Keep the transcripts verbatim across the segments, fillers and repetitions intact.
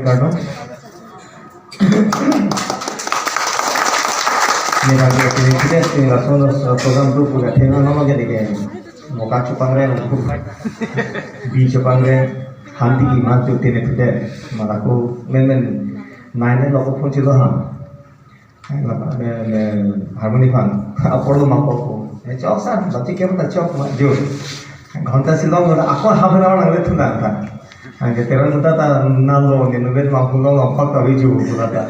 Kardom. Nirang ke kini tidak sini langsung nos program tu punya thema nama jadi ke moka chupang reng, bi chupang reng, handi iman tu tene tu deh. Malaku men men nine lo ko phone chilo ha. Lapa ne, ne harmony aphan. Apor lo mako ko. Eh, chok sa, bati ke ta chok ma jo. Ghonta silong lo, ako half an hour nangle thuna ta. Anke terang muta ta nalo ne nubet ma pulo lo pak ta viju pulo ta.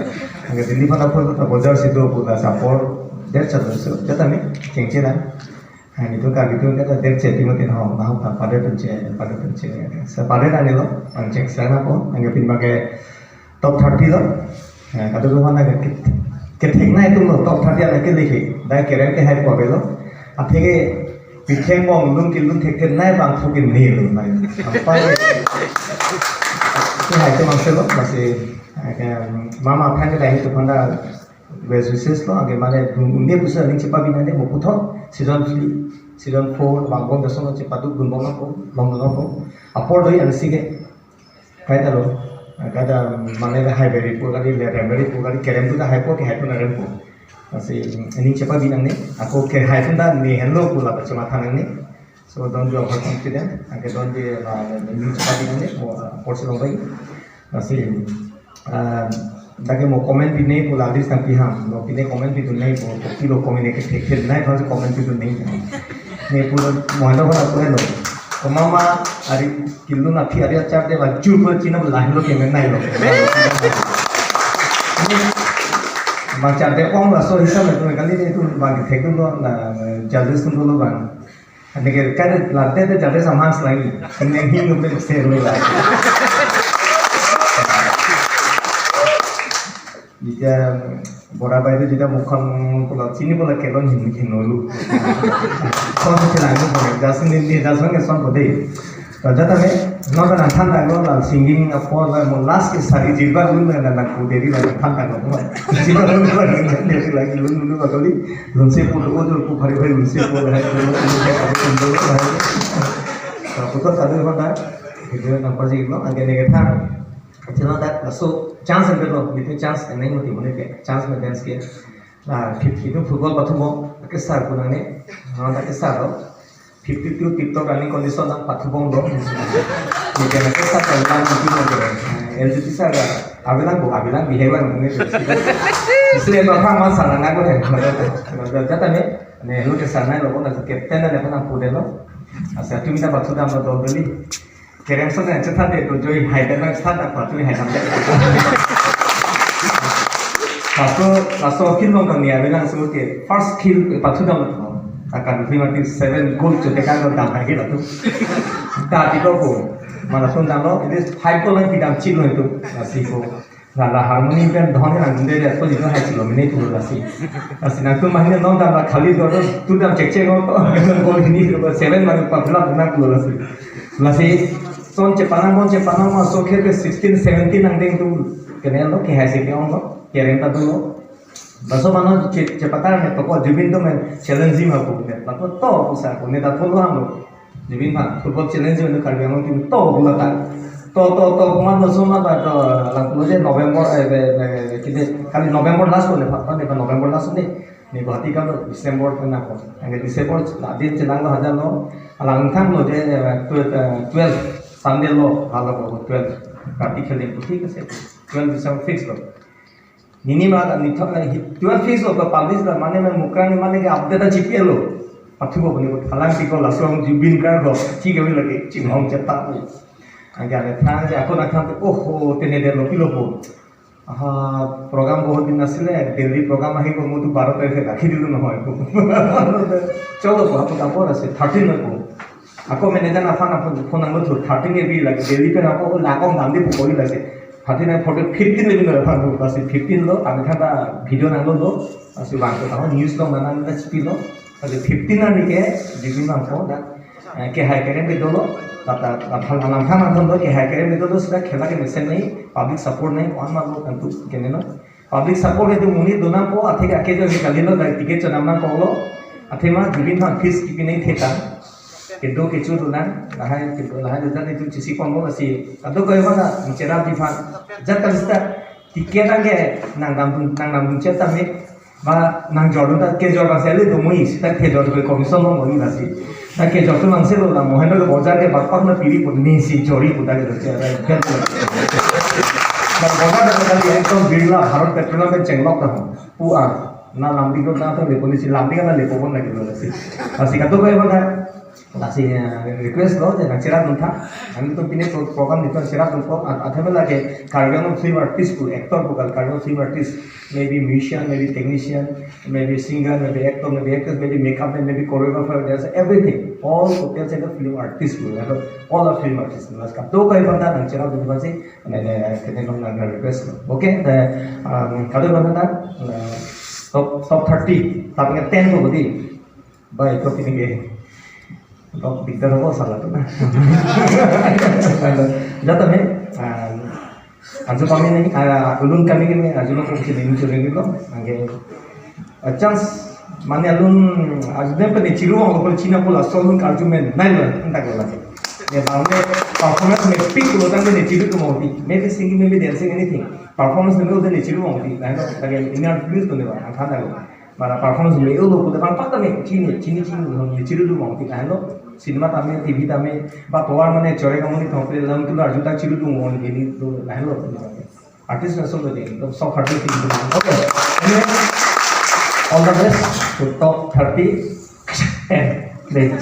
Anke Delhi aphan apor ta bojar situ pulo sa apor der cha so. Jata ni chengche na. Hai ni tu ka gitu ka ta der che ti mati ho, na ho ta pada tu che, pada tu che. Sa pada na ni lo, ang chek sa na ko, anke pin bage top thirty lo. Eh, kado ko mana ke, kethek nai atum lo, top thirty ana ke likhe. Dai kerem ke hai ko avelo. Atheke pitheng bom lun ke lun thekthe nai bang thu ke ne lo nai. Apa ke? Ke hai atum angse lo, masih, eh, ke mama aphan ke dai atum aphan ta best wishes lo, anke mane dun-, undi pusi aning chepabi nang ne mo puthot, season three, season four, bang bom da sono chepaduk dun bom nangpo, bom dun nangpo. Apor doi ansi ke. Kaita lo, kaita mane le hai beri po kali le rem beri po kali kerem tu ta hai po ke hai po na rem po. Lasi aning chepabi nang ne, ako ke hai po ta ne henlo pu la ta chematha nang ne. So don't be overconfident. Anke don't be, uh, ne chepabi nang ne, mo, uh, apor si long pai. Lasi, uh, dak ke mo comment pi ne pu la list nang pi ham. Mo pi ne comment pi tu ne pu, pu kilo comment ne ke thek thek nai aphan si comment pi tu ne. Ne pu mo handa handa pu lo. Ko mama ari kilo na phi ari achar de la jur pu china la hilo ke men nai lo. Ma char de ong laso hisab le tu kali ne tu bang thek tu lo na judges tu lo bang. Anke kare late te judges amang selagi. Kene hi lo pe se lo la. Jita bora bai tu jita mukhang pula chini pula kelon hin hin lo lu. Kon se lang ko jasin ni jasin ke son ko de. Raja ta me no ta nang than ta lo la singing apor la mo last ke sari jilbab lu na na ku deri la than ta lo. Jilbab lu la deri la lu lu ba kali. Lun se pu do do pu phari phari lun se pu hai pu do do hai pu do hai. Pu to sadu hon da. Video number ji lo anke ne ke than. Chila dak laso chance an lo, mite chance an nang mati mone ke chance me dance ke. Na fifty two football pathu mo ke sar pu nang ne. Na ke sar lo. Fifty two TikTok running condition nang pathu bom lo. Ni ke na ke sar lo nang mati mo ke. L G T sar ga. Abilang bo, abilang bihek lang mone ke. Isliye to kha ma sar nang ko hai. Jata ne, ne lo ke sar nang lo ko na captain ne ko na pu de lo. Asa tumi ta pathu dam lo dol doli. Kerem so ne chetha de to joi hai de na chetha da pa joi hai nam de. Laso, laso kill bang kami ave langsung ke first kill pathu dam to. Akan film mati seven goal chote kan dam hai la tu. Ta ti ko ko. Mana sun dam lo, ini five goal lang pidam chilo itu. Lasi ko. La la harmony pen dhon nang dunde de ko jino hai chilo mene tu lasi. Lasi nang tu mahine non dam la khali do tu dam chek chek ko. Ko hini ko seven mane pa pula na tu lasi. Lasi son chepanang bon chepanang ma so khe ke sixteen seventeen nang ding tu kene lo ke hai se ke ong lo. Kerem ta tu lo. Laso mano che chepatar ne to ko Zubeen to men challenge ma ko ne. La ko to ko sa ko ne ta tholo ham lo. Zubeen phan football challenge jibin Karbi Anglong team to bula ta. To to to kumat lo suma ta to lang pulo je November, eh, be, be, kide kali November last ko le pha ne ba November last ne. Ne Guwahati ka lo December ko na ko. Anke December la din chelang lo hajar lo. Alang thang lo je, eh, twe-, eh, twelve Sunday lo hala ko twelve. Karbi khel ding puthi ka se. Twelve December fix lo. Nini ma ni thok na hi twelve phase of the publish la mane me mukrang mane ke update ta G P L lo. Pathu ko ni ko thalang ti ko laso Zubeen Garg ko ti ke lage ching hong chata ko. Anke ane thang je ako na thang oh ho tene de lo pilo ko. Aha program bahut din asile Delhi program ahi ko mutu baro tarikh ke rakhi dilu na hoy ko. Cholo ko apo ta bor ase thirteen ko. Ako manager aphan aphan phone nanglo thu thirteen ke bi lagi Delhi pen ako lakong dam di pukori lagi. Thirteen and fourteen, fifteen le bi aphan thu lasi fifteen lo, kami khan ta video nanglo lo, lasi bang ko tahu news lo mana mana chipilo, lasi fifteen ani ke video nangko da, eh, ke hai kerem ke dolo, tata aphan alam khan nanglo ke hai kerem ke dolo sida khela ke mesen nahi, public support nahi, on ma lo kan tu kene no. Public support itu muni donang po, atheke akejo ni kalilo, dari ticket chonam nang kolo, athema Zubeen phan fees kipi nang theta. Kedo kecho do nang, lahai kedo lahai do dan itu chisi pon bom lasi. Kadokave aphan nangcherapji aphan. Jat kali seta ticket angke nangdam nangdam chet tame. Ba nangjor do ta kejor bang sele do mui seta kejor do commission lo mui lasi. Ta kejor tu bang selo la Mohendro ke bojar ke bakpak na piri pun ni si jori pun ta kedo chet. Ba bojar ta kali ekdom Birla Bharat Petroleum ke chenglok ta. Pu a na lambi do na ta lepo ni si lambi na lepo pon lagi do lasi. Lasi kadokave aphan. Lasi, eh, request lo, je nangcherap dun tha. Ami to pine pro-, program nelitum cherap dun ko, at-, athema lake Karbi Anglong film artist pu, actor pu kali Karbi Anglong film artist, maybe musician, maybe technician, maybe singer, maybe actor, maybe actress, maybe makeup man, maybe choreographer, there's everything. All total se film artist pu, ladak all are film artists. Lasi kadokave aphan ta nangcherap dun tha si, ne, ne, kene nong nang request lo. Okay, the, um, kadokave aphan ta, uh, top, top thirty, top ten ko bodi. Bai, to pini ke. To dikdar hobo sala to na. Jata me, ah, arju pame nai, ah, ulun kami kami, arju lo kung sini muncul lagi lo. Angke, ah, chance, mane alun, arju dem pe ne chiru wang lo, china pula solun arju men, nai lo, entak lo lagi. Ya, bang me, performance mepik lo tang ne chiru tu mau di. Maybe singing, maybe dancing, anything. Performance ne lo ne chiru mau di. Nai lo, lagi ini arju tu ne bang, angkhan lo. Mara performance le-o lo pu ta bang pat ta me chini, chini, chini lo, ne chiru do mong ti kan lo. Cinema tame, T V tame, ba tovar mane chore ka mani thongkre lam tu arju ta chiru do mong ni do kan lo. Artist na solo de, to so hard to think. Okay. Anyway, all the best to top thirty. Ten. Great.